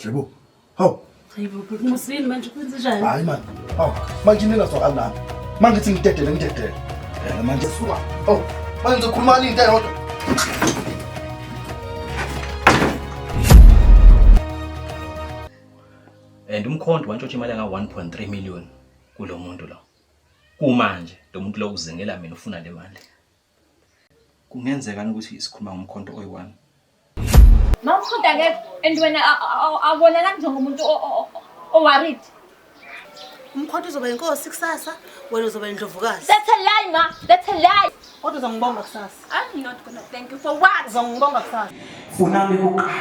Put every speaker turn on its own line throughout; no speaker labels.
Kahle bo. Hawu.
Hayibo bhek'musini manje kwenze njani?
Hayi man. Hawu, manje into engazwakali nami. Manje ngithi ngidedele ngidedele. Yena manje suka. Hawu, manje ngizokhuluma into eyodwa.
And umkhonto wantshontsha imali enga 1.3 million kulo muntu lo. Kumanje lo muntu lo uzingela mina ufuna le mali. Kungenzeka ukuthi isikhuluma ngomkhonto oyi-one.
Mawukhonto akekho and wena awubonakali njengomuntu o-worried.
Umkhonto uzoba inkosi kusasa, wena uzoba indlovukazi.
That's a lie, ma. That's a lie.
Kodwa uzongibonga kusasa.
I'm not gonna thank you for what?
Uzongibonga kusasa.
Funani kuqala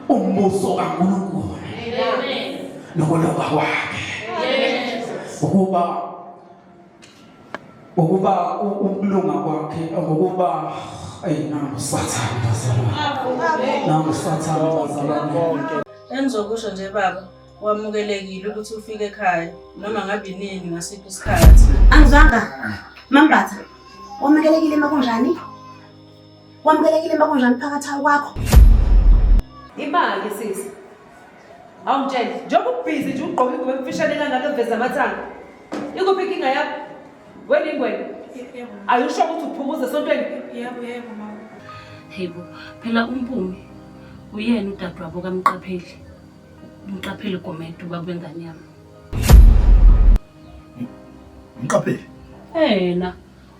umbuso kaNkulunkulu nokulunga kwakhe ukuba Ngokuba ukulunga kwakhe ngokuba eyi nangu sathane bazalwane. Nangu sathane bazalwane.
Engizokusho nje baba, wamukelekile ukuthi ufike ekhaya noma ngabe inini ngasiphi isikhathi.
Angizwanga. Mambatha. Wamukelekile makunjani? Wamukelekile makunjani phakathi kwakho?
Imali sisi. Awungitshele, njengoba ubhizi nje ugqoke ingubo emfishane kangaka eveza amathanga. Ikuphi inkinga yakho? Wena ingwena. Ayusho ukuthi uphumuze esontweni?
Yebo, yebo mama. Hey bo, phela uMpumi uyena udadewabo kaMqapheli. UMqapheli Gomede ubaba wengane yami.
Mqapheli.
Yena.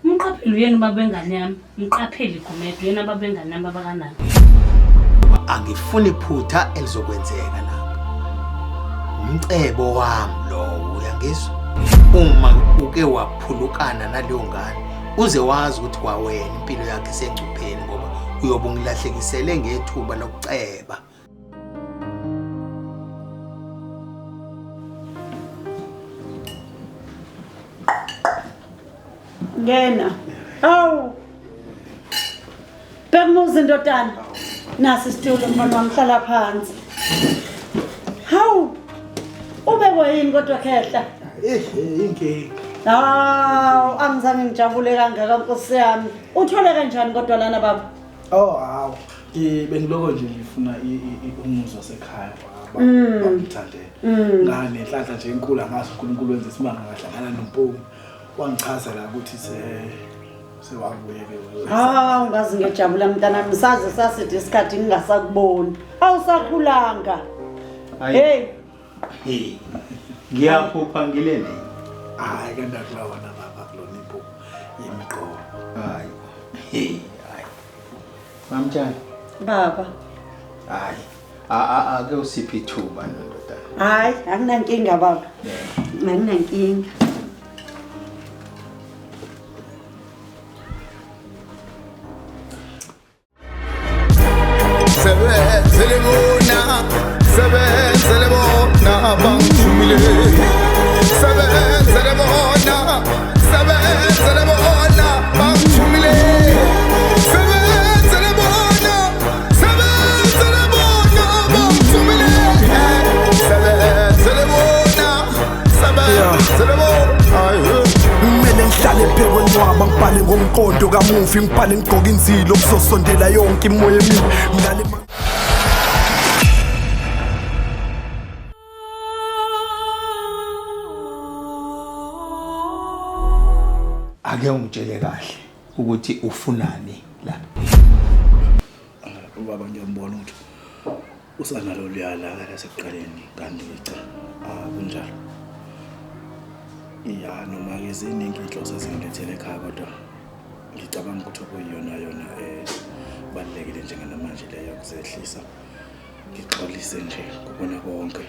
Umqapheli uyena ubaba wengane yami. Umqapheli Gumede uyena ubaba wengane yami baba kanani.
Angifuni phutha elizokwenzeka lapho. Umcebo wami lowo uyangizwa? Uma uke waphulukana naleyo ngane uze wazi ukuthi kwawena impilo yakhe isengcupheni ngoba uyobe ungilahlekisele ngethuba lokuceba.
Ngena. Awu. Bhekumuzi ndodana. Nasi isitulo mfana wami hlala phansi. Hawu. Ubekwe yini kodwa khehla?
Eh, inkinga.
Hawu, angizange ngijabule kangaka nkosi yami. Uthole kanjani kodwa lana baba?
Oh, hawu. Bengiloko nje ngifuna umuzi wasekhaya bangithandele. Nganenhlanhla nje enkulu angazi uNkulunkulu wenza isimanga ngahlangana noMpumi. Wangichazela ukuthi se sewabuye ke.
Hawu, ngazi ngijabula mntanami saze saside isikhathi ngingasakuboni. Awusakhulanga. Hey,
Hey. Ngiyaphupha ngilele.
Hayi kanti akulawona baba kulona iphupho imiqondo.
Hayi. Hey, hayi. Mamtshana.
Baba.
Hayi. Ake usiphe ithuba ndodana.
Hayi, anginankinga baba. Anginankinga.
Sebenzele bona, sebenzele bona bangithumile. Sebenzele bona, sebenzele bona bangithumile. Sebenzele bona, sebenzele bona bangithumile. Sebenzele bona, sebenzele bona.
Kumele ngihlale phekwe ncwaba ngibhale ngomqondo kamufi ngibhale ngigqoke inzilo kuzosondela yonke imoya emibi ngilale
Ake ungitshele kahle ukuthi ufunani la.
Ubaba ngiyambona ukuthi usanalo luyalaka lasekuqaleni kanti cha akunjalo. Ya noma ke ziningi inhloso ezingilethele ekhaya kodwa ngicabanga ukuthi okuyiyona yona ebalulekile njenganamanje leyo yokuzehlisa ngixolise nje kubona konke.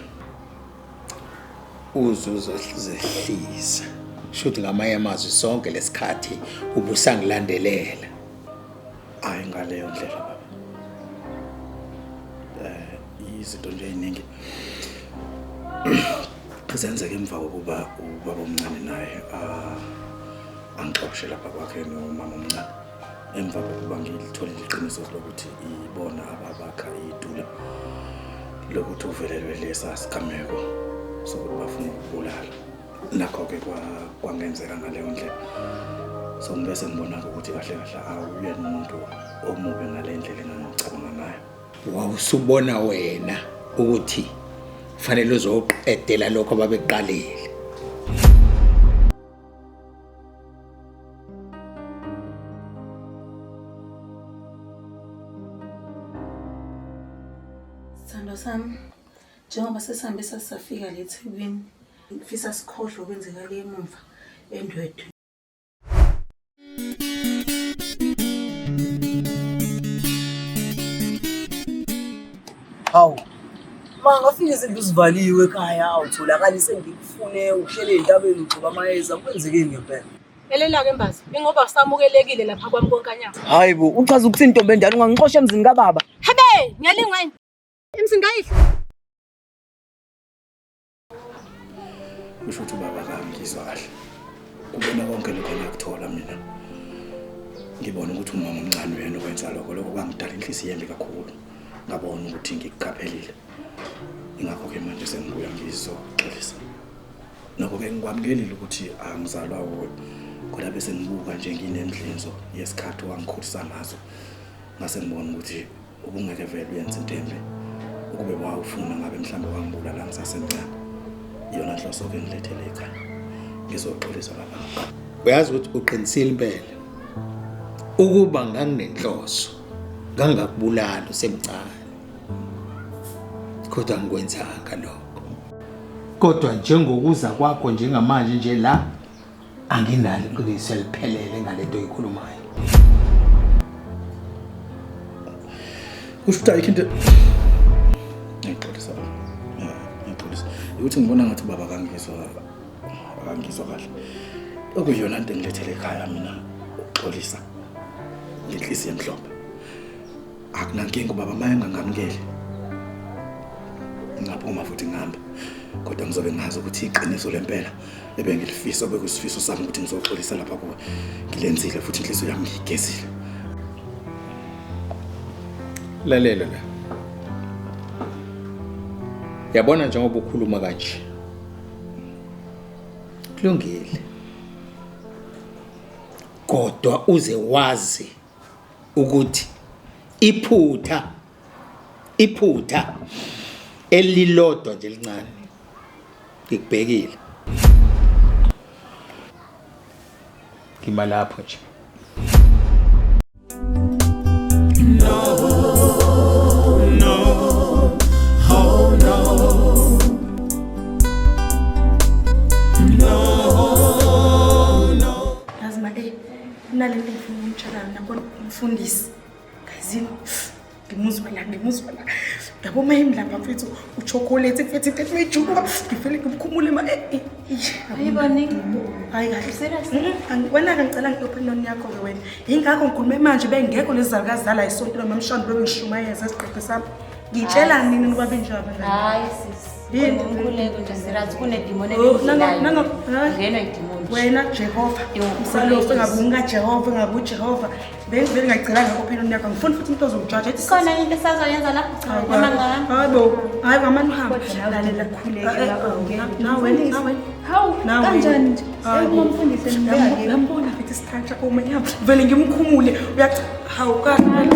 Uzuzehlisa. Shuthi ngamanye amazwi sonke lesikhathi ubusangilandelela.
Hayi ngaleyo ndlela baba. Eh izinto nje eziningi zenzeka emva kokuba ubaba omncane naye angixoshe lapha kwakhe nomama omncane emva kokuba ngilitholile iqiniso lokuthi ibona ababakha idula lokuthi uvelelwe lesa sigameko sokuthi bafuna ukubulala. Nakho-ke kwangenzeka ngaleyo ndlela. So ngibe sengibona-ke ukuthi kahle kahle awuyena umuntu omubi ngale ndlela engangicabanga ngayo.
Wawusubona wena ukuthi fanele uzoqedela lokho ababeqalile.
Sithandwa sami, njengoba sesihambe sasafika le eThekwini, ngifisa sikhohlwe okwenzeka le emumva eNdwedwe.
Hawu. Ma ngafika izinto zivaliwe ekhaya awutholakali sengikufune uhlele entabeni ugxoba amayeza kwenzekeni ngempela.
Elela-ke Mbazi, ingoba usamukelekile lapha kwami konkanyana.
Hayi bo, uchaza ukuthi intombi endala ungangixosha emzini kababa.
Habe, ngiyalingwa yini? Emzini kayihlo.
Kusho ukuthi ubaba kangizwa kahle. Kubona konke lokho engakuthola mina. Ngibona ukuthi umama omncane uyena okwenza lokho, lokho kwangidala inhliziyo embi kakhulu. Ngabona ukuthi ngikuqaphelile. Ingakho-ke manje sengibuya ngizoxolisa. Nokho-ke ngikwamukelile ukuthi angizalwa wuwe. Kodwa bese ngibuka nje nginemdlinzo yesikhathi owangikhulisa ngaso. Ngase ngibona ukuthi ubungeke vele uyenze into embi. Ukube wawufuna ngabe mhlawumbe wangibulala ngisasemncane. Iyona nhloso-ke engilethele ekhaya. Ngizoxolisa baba.
Uyazi ukuthi uqinisile impela. Ukuba nganginenhloso ngangakubulala usemncane. Kodwa ngikwenzanga lokho. Kodwa njengokuza kwakho njengamanje nje la anginalo iqiniso eliphelele ngalento oyikhulumayo.
Kusho ukuthi ayikho into ngixolisa baba. Ngixolisa. Ukuthi ngibona ngathi ubaba akangizwa akangizwa kahle. Okuyiyona nto engilethele ekhaya mina ukuxolisa ngenhliziyo emhlophe. Akunankinga ubaba uma engangamukeli. Ngingaphuma futhi ngihambe. Kodwa ngizobe ngazi ukuthi iqiniso lempela ebengilifisa obekusifiso sami ukuthi ngizoxolisa lapha kuwe. Ngilenzile futhi inhliziyo yami ngiyigezile.
Lalela la. Yabona njengoba ukhuluma kanje. Kulungile. Kodwa uze wazi ukuthi iphutha iphutha elilodwa nje elincane ngikubhekile ngima lapho nje.
No, no, oh no. No, no.
Yazi ma eh kunalento engifuna ukuyitshela yona yabona umfundisi. Gayizini ngimuzwa la ngimuzwa la. Yabo uma imlapha mfethu uchocolate mfethu into ethi mayijuluka ngivele ngimkhumule ma eh eh.
Hayi bani.
Hayi kahle. Serious? Wena ke ngicela ngi-opinion yakho ke wena. Yingakho ngikhulume manje bengekho lezi zalukazi zala isonto noma mshando bebengishumayeza esiqephe sami. Ngitshela nini ukuba benjalo abangani?
Hayi sis.
Yini?
Umkhuleko nje serious kunedimoni
Oh,
elidlayo.
hayi.
Ngenwa idimoni.
Wena Jehova, usalofu engabe ungaJehova engabe uJehova. Bengivele ngayicelanga opinion yakho. Angifuni futhi umuntu ozongijaja. Ethi
Khona into esazoyenza la? Noma ngahamba?
Hayi bo, hayi ngamane uhambe. Lalela
Khuleke lapho, ngeke.
Nawe nawe.
Hawu,
Nawe.
kanjani nje?
Hayi bo.
Umamfundisi engibeka ke.
Ngiyambona futhi isithantsha uma ihamba. Vele ngimkhumule. Uyacha. Hawu kahle.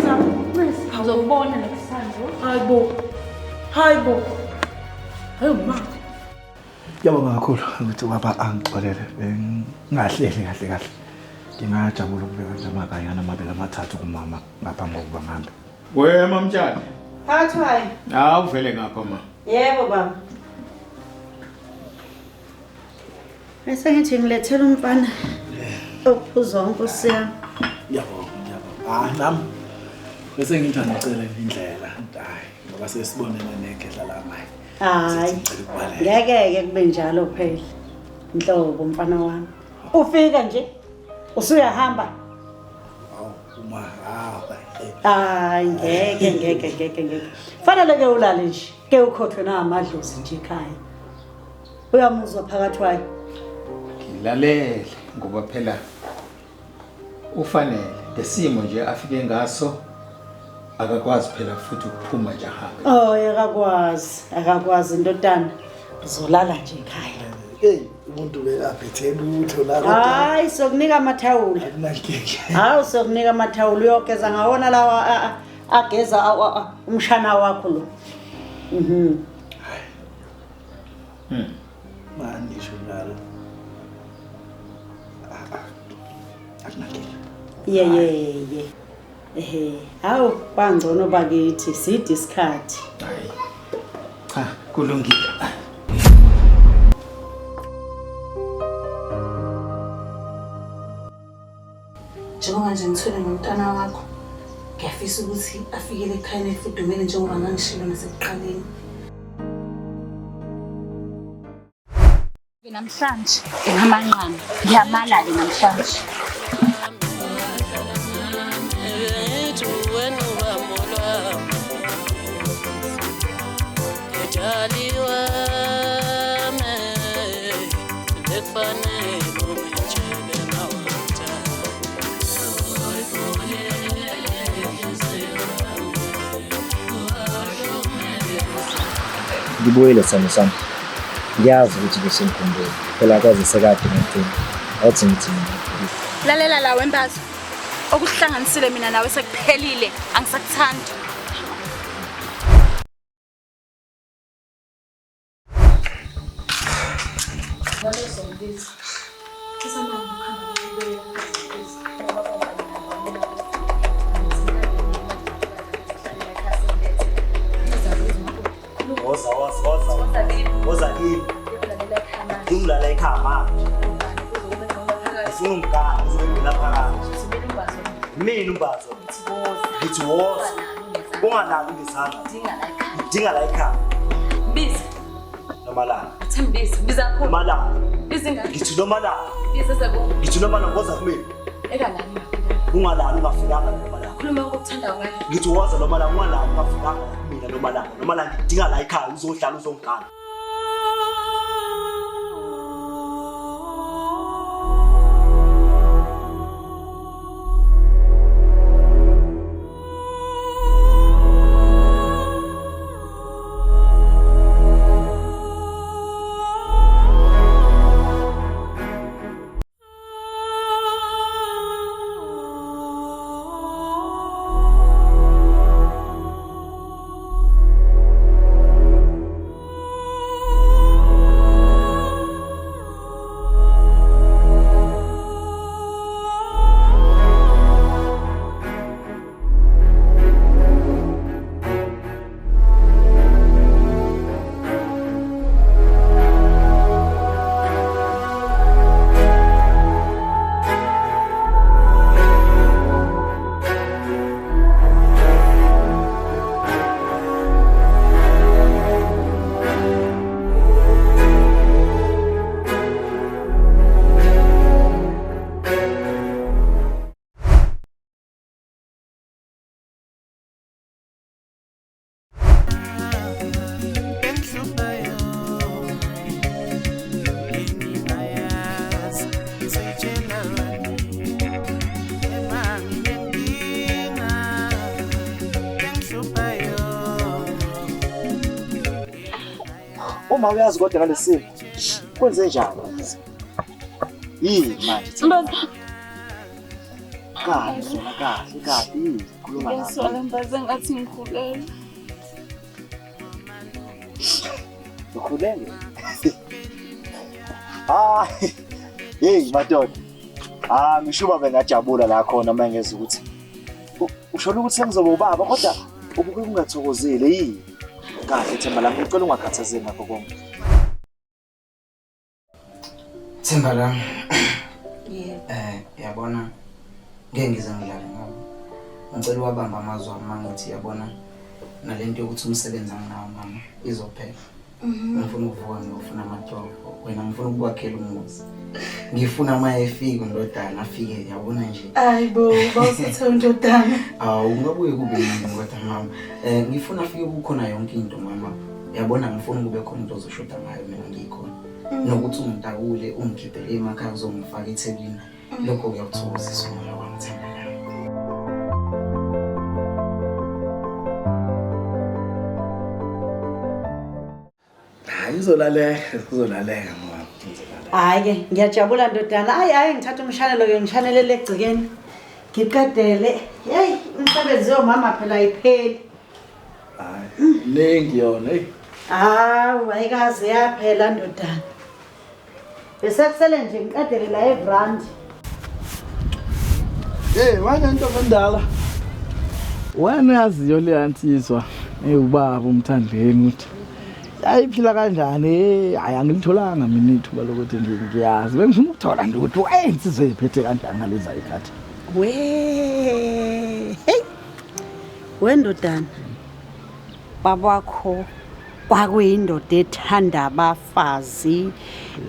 Uzokubona nokusanzo.
Hayi bo. Hayi bo. Hayi ma.
Ngiyabonga kakhulu ukuthi ubaba angixolele bengingahleli kahle kahle. Ngingajabula ukubeka nje amaganyana amabili amathathu kumama ngaphambi kokuba ngihambe.
We mamtshali.
Phakathi wayo.
Hawu vele ngapha ma.
Yebo baba. Bese ngithi ngilethela umfana ophuza nkosi yami.
Ngiyabonga, ngiyabonga. Ah nami bese ngithi angicela indlela. Hayi ngoba sesibonene nekhehla lami.
Hayi. Ngeke ke kube njalo phela. Nhlobo mfana wami. Ufika nje usuyahamba.
Uma hawu.
Hayi ngeke ngeke ngeke ngeke. Fanele ke ulale nje. Ke ukhothwe namadlozi nje ekhaya. Uyamuzwa phakathi wayo.
Ngilalele ngoba phela ufanele ngesimo nje afike ngaso akakwazi phela futhi ukuphuma nje ahambe.
Oh akakwazi, akakwazi ndodana. Uzolala nje ekhaya.
Hey, umuntu bekaphethe lutho la kodwa
Hayi sokunika amathawula.
akunankinga.
Hawu sokunika amathawula uyogeza ngawona lawa Ageza umshana wakho lo.
Manje njalo. Akunankinga.
Ye ye ye. Ehe, hawu kwangcono bakithi side isikhathi.
Cha, kulungile.
Njengoba nje ngithwele nomntwana wakho, ngiyafisa ukuthi afikele ekhayeni elifudumele njengoba ngangishilo nasekuqaleni.
Namhlanje ngingamanqamu, ngiyamala-ke namhlanje.
Ngibuyile sithando sami. Ngiyazi ukuthi besengikhumbule. Phela kwaze sekade ngigcina. Awuthi ngithi mina.
Lalela la wembazo. Okuhlanganisile mina nawe sekuphelile, angisakuthandi.
Woza woza woza. Woza kimi. Ngilala ekhaya manje. Ngifuna umgane uzongena phakathi. Mina umbazo. Ngithi woza. Ungalali ngezandla. Ngidinga la ekhaya.
Biza.
Nomalanga.
Athembiza. Biza kakhulu.
Nomalanga.
Biza ingane.
Ngithi nomalanga.
Biza sekubo.
Ngithi nomalanga woza kumina.
Ekalali.
Ungalali ungafikanga nomalanga.
Khuluma okuthandayo ngane.
Ngithi woza nomalanga ungalali ungafikanga kumina nomalanga. Nomalanga ngidinga la ekhaya uzohlala uzongigana. Uma uyazi kodwa ngalesimo kwenze njani? Yini manje? Kahle sona kahle kahle yini khuluma nami.
Ngisola mbaze ngathi ngikhulelwe.
Ukhulelwe? Ah, hey madoda. Ah, ngisho uba bengajabula la khona uma ngezwe ukuthi usho ukuthi sengizoba ubaba kodwa ubuke ungathokozile yini? Kahle Themba lami, ngicela ungakhathazeki ngakho konke.
Themba lami. Yebo. Yabona ngeke ngize ngidlale ngabo. Ngicela uwabamba amazwi ami mangithi yabona nalento yokuthi umsebenzi anginawo mama izophela. Ngifuna ukuvuka ngiyofuna amatoho. Wena ngifuna ukukwakhela umuzi. Ngifuna uma efika undodana afike yabona nje.
Hayibo, bawusithe undodana.
Awu ungabuye kube yini kodwa mama. Ngifuna afike kukhona yonke into mama. Yabona ngifuna kube khona into ozoshoda ngayo mina ngikhona. Nokuthi ungitakule ungikhiphele emakhaya uzongifaka eThekwini. Lokho kuyakuthokozisa umoya wami Themba lami.
Hayi izolaleka, izolaleka ngoba izolaleka.
Hayi ke ngiyajabula ndodana. Hayi hayi ngithatha umshanelo ke ngishanelele egcekeni. Ngiqedele. Hey. Imisebenzi yomama phela ayipheli.
Hayi, ningi yona, hey.
Hawu, ayikaze yaphela ndodana. Bese kusele nje ngiqedele la evrandi.
Hey, manje ntombi endala. Wena uyaziyo le ansizwa ewubaba umthandeni ukuthi ayiphila kanjani? Hayi angilitholanga mina ithuba lokuthi ngiyazi. Bengifuna ukuthola nje ukuthi insizwa iphethe kanjani ngalezi ayikhathi.
We. Hey. Wendodana. Baba wakho kwakuyindoda ethanda abafazi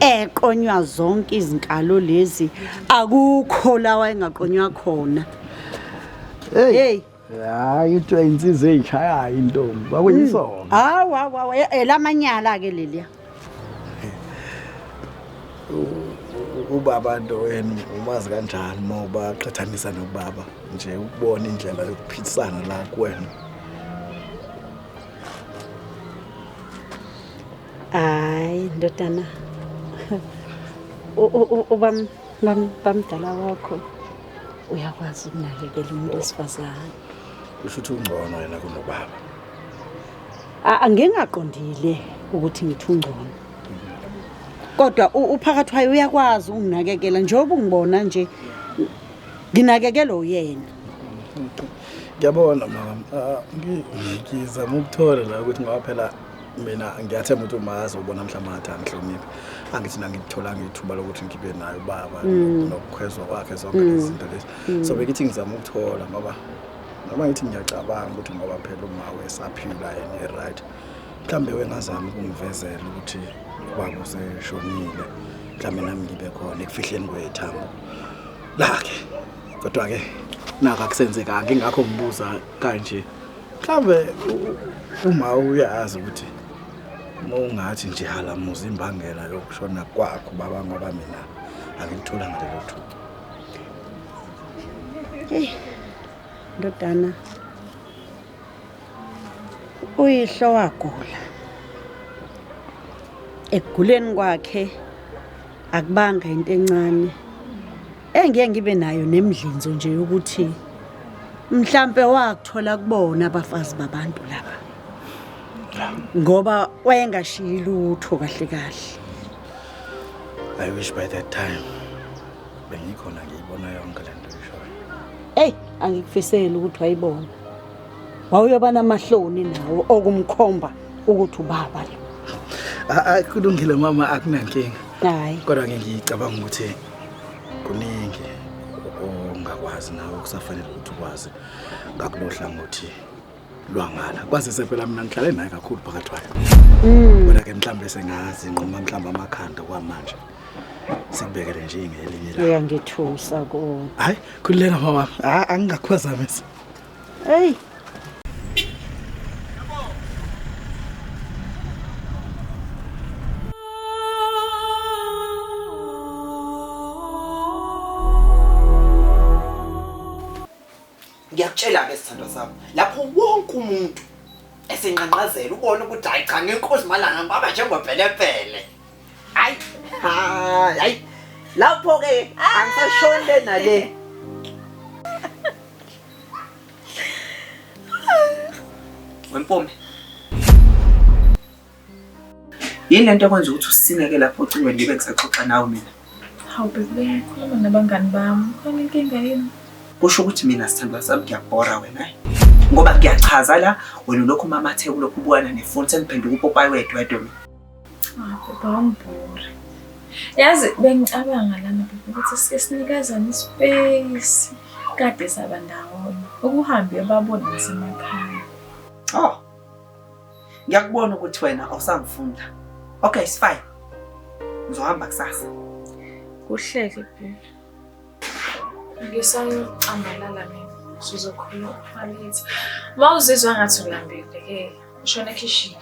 eqonywa zonke izinkalo lezi akukho la wayengaqonywa khona.
Hey. Hayi into insizwa eyishayayo intombi. Kwakuyisona.
Hawu hawu elamanyala ke leliya.
Ubaba nto wena umazi kanjani uma ubaqhathanisa nobaba nje ukubona indlela yokuphilisana la kuwena?
Hayi ndodana. Ubamdala wakho uyakwazi ukunakekela umuntu wesifazane.
Kusho ukuthi ungcono yena kunobaba.
Angingaqondile ukuthi ngithi ungcono. Kodwa uphakathi wayo uyakwazi ukunginakekela njengoba ungibona nje nginakekelwa uyena.
Ngiyabona mama, ngizama ukuthola la ukuthi ngoba phela mina ngiyathemba ukuthi uma azobona mhlawumbe ngathi angihloniphi. Angithi nangitholanga ithuba lokuthi ngibe naye ubaba nokukhwezwa kwakhe zonke lezi zinto lezi. So bekithi ngizama ukuthola ngoba noma ngithi ngiyacabanga ukuthi ngoba phela uma wesaphila yena right. Mhlambe wengazama ukungivezela ukuthi ubaba useshonile. Mhlambe nami ngibe khona ekufihleni kwethambo lakhe. Kodwa ke naka kusenzekanga ingakho ngibuza kanje. Mhlambe uma uyazi ukuthi uma ungathi nje halamuza imbangela yokushona kwakho baba ngoba mina angilitholanga lelo thuba.
Hey ndodana, uyihlo wagula. Ekuguleni kwakhe akubanga into encane engiye ngibe nayo nemidlinzo nje yokuthi mhlambe wakuthola kubona abafazi babantu laba, ngoba wayengashiyi lutho kahle kahle.
I wish by that time bengikhona ngiyibona yonke lento ishoyo.
Hey, angikufiseli ukuthi wayibona. Wawuyoba namahloni nawo okumkhomba ukuthi ubaba lo.
Kulungile mama, akunankinga.
Hayi.
Kodwa ke ngicabanga ukuthi kuningi ongakwazi nawe kusafanele ukuthi ukwazi ngakulohlangothi lwangala. Kwazise phela mina ngihlale naye kakhulu phakathi kwayo. Kodwa ke mhlambe sengazi nqoma mhlambe amakhanda kwamanje. Sikubekele nje ngelinye la.
Uyangithusa ko.
Hayi, khululeka mama. Angingakuphazamisi.
Hey.
Ngiyakutshela ke sithandwa sami, lapho wonke umuntu esenqanqazela ubone ukuthi hayi cha ngenkosi malanga ngibaba njengobhelepele. Hayi, hayi. Lapho ke angisashoni le nale. Wempumi. Yini lento ekwenza ukuthi usineke lapho ocingweni ngibe ngisaxoxa nawe mina?
Hawu baby, ngikhuluma nabangani bami. Khona inkinga yini?
Kusho ukuthi mina sithandwa sami ngiyabhora wena. Ngoba ngiyachaza la wena lokhu umamathe kulokhu ubukana nefoni sengiphenduka upopayi wedwedwe mina.
Ah, baby awungibhori. Yazi bengicabanga lana baby ukuthi sike sinikezane ispace. Kade saba ndawonye. Ukuhambe uyobabona nasemakhaya.
Oh. Ngiyakubona ukuthi wena awusangifunda. Okay, it's fine. Ngizohamba kusasa.
Kuhleke baby. Ngisayocambalala mina. Sizokhuluma later. Uma uzizwa ngathi ulambile ke, ushone ekhishini.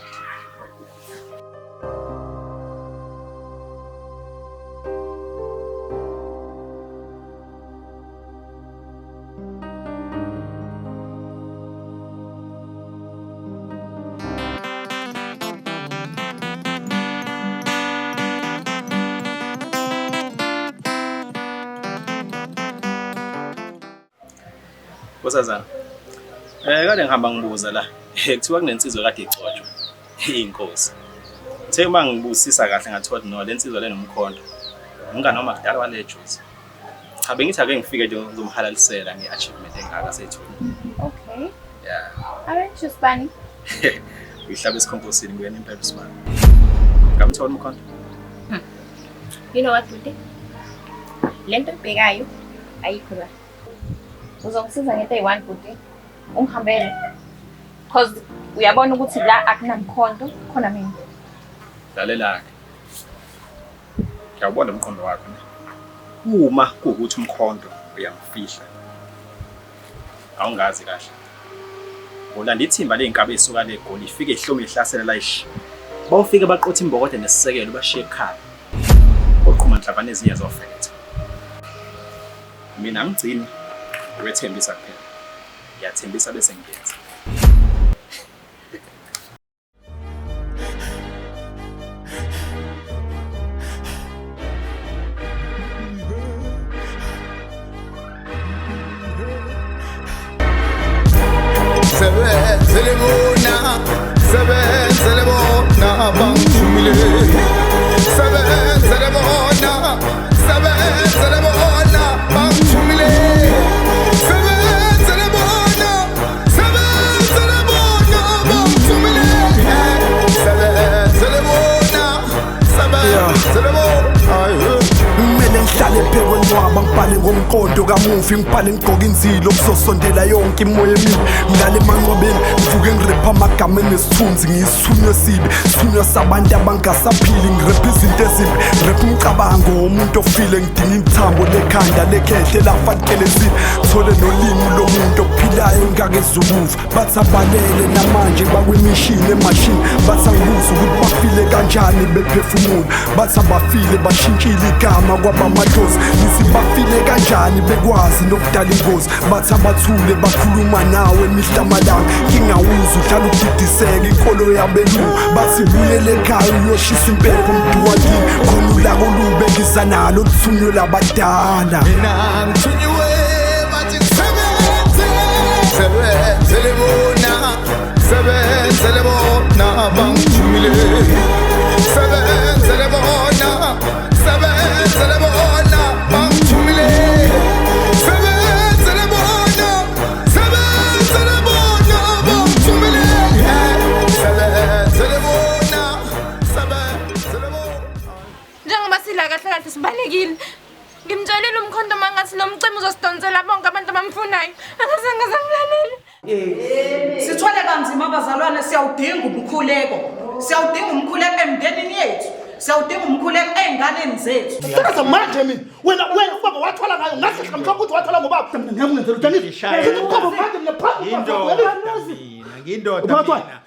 Nkosazana, Kade ngihamba ngibuza la. Kuthiwa kunensizwa kade igcotshwa. Inkosi. Uthe uma ngibusisa kahle ngathola no le nsizwa lenomkhonto. Umngane wami kudala wale juice. Cha bengithi ake ngifike nje ngizomhalalisela nge-achievement engaka seyitholile.
Okay.
Yeah.
Aren't you Spani?
Uyihlaba esikhonkosini kuyena impela uSibani. Ngamthola umkhonto.
You know what, Buti? Lento oyibhekayo ayikho la. Uzongisiza ngento eyi-one, Buti. Ungihambele. Cause uyabona ukuthi la akunamkhonto, khona mina.
Lalela-ke. Ngiyawubona umqondo wakho ne. Uma kuwukuthi umkhonto uyamfihla. Awungazi kahle. Ngolanda ithimba ley'nkabi ey'suka le Goli ifike ihlome ihlasele la ish. Bawufike baqotha imbokode nesisekelo bashiye ekhaya. Oqhuma nhlavane ezinye zofetha. Mina angigcini ukwethembisa kuphela. Ngiyathembisa bese ngiyenza.
Sebenzele bona, sebenzele bona bangithumile. Sebenzele bona, sebenzele bona bangithumile. Sebenzele bona, sebenzele bona bangithumile. Sebenzele bona, sebenzele bona. Kumele ngihlale phekwe ncwaba ngibhale ngomqondo kamufi ngibhale ngigqoke inzilo kuzosondela yonke imoya emibi ngilale emanqwabeni ngivuke ngirepha amagama enesithunzi ngiyisithunywa esibi sithunywa sabantu abangasaphili ngirepha izinto ezimbi ngirepha umcabango womuntu ofile ngidinga ithambo lekhanda lekhehle lafa likelezile thole nolimi lomuntu ophilayo ngingake-zukufa bathi abalele namanje bakwimishini emashini bathi angibuza ukuthi bafile kanjani bephefumula bathi abafile bashintshile igama kwabamadlozi ngithi bafile kanjani bekwazi nokudala ingozi bathi abathule bakhuluma nawe mihla amalanga ngingawuzi uhlala udidiseka inkolo yabelungu bathi buyele ekhaya uyoshisa impepho mduwakini khona ulaka olube ngiza nalo luthunywe labadala.
Mina ngithunyiwe bathi ngisebenze, sebenzele bona, sebenzele bona bangithumile. Sebenzele bona, sebenzele bona bangithumile. Sebenzele bona, sebenzele bona bangithumile. Sebenzele bona, sebenzele bona.
Njengoba sila kahle kahle sibalekile. Ngimtshelile umkhonto mangathi lo mcimbi uzosidonsela bonke abantu abamfunayo. Akazange azangilalele.
Sithwele kanzima abazalwane, siyawudinga umkhuleko. Siyawudinga umkhuleko emndenini yethu. Siyawudinga umkhuleko ey'nganeni zethu.
Sakaza manje mina. Wena wena ubaba wathwala ngayo ngahle mhlawumbe ukuthi wathola ngobaba. Mina ngeke ungenzele utshani.
Ngishayela.
Ngithi ubaba manje mina phambi
Indoda mina, ngindoda mina.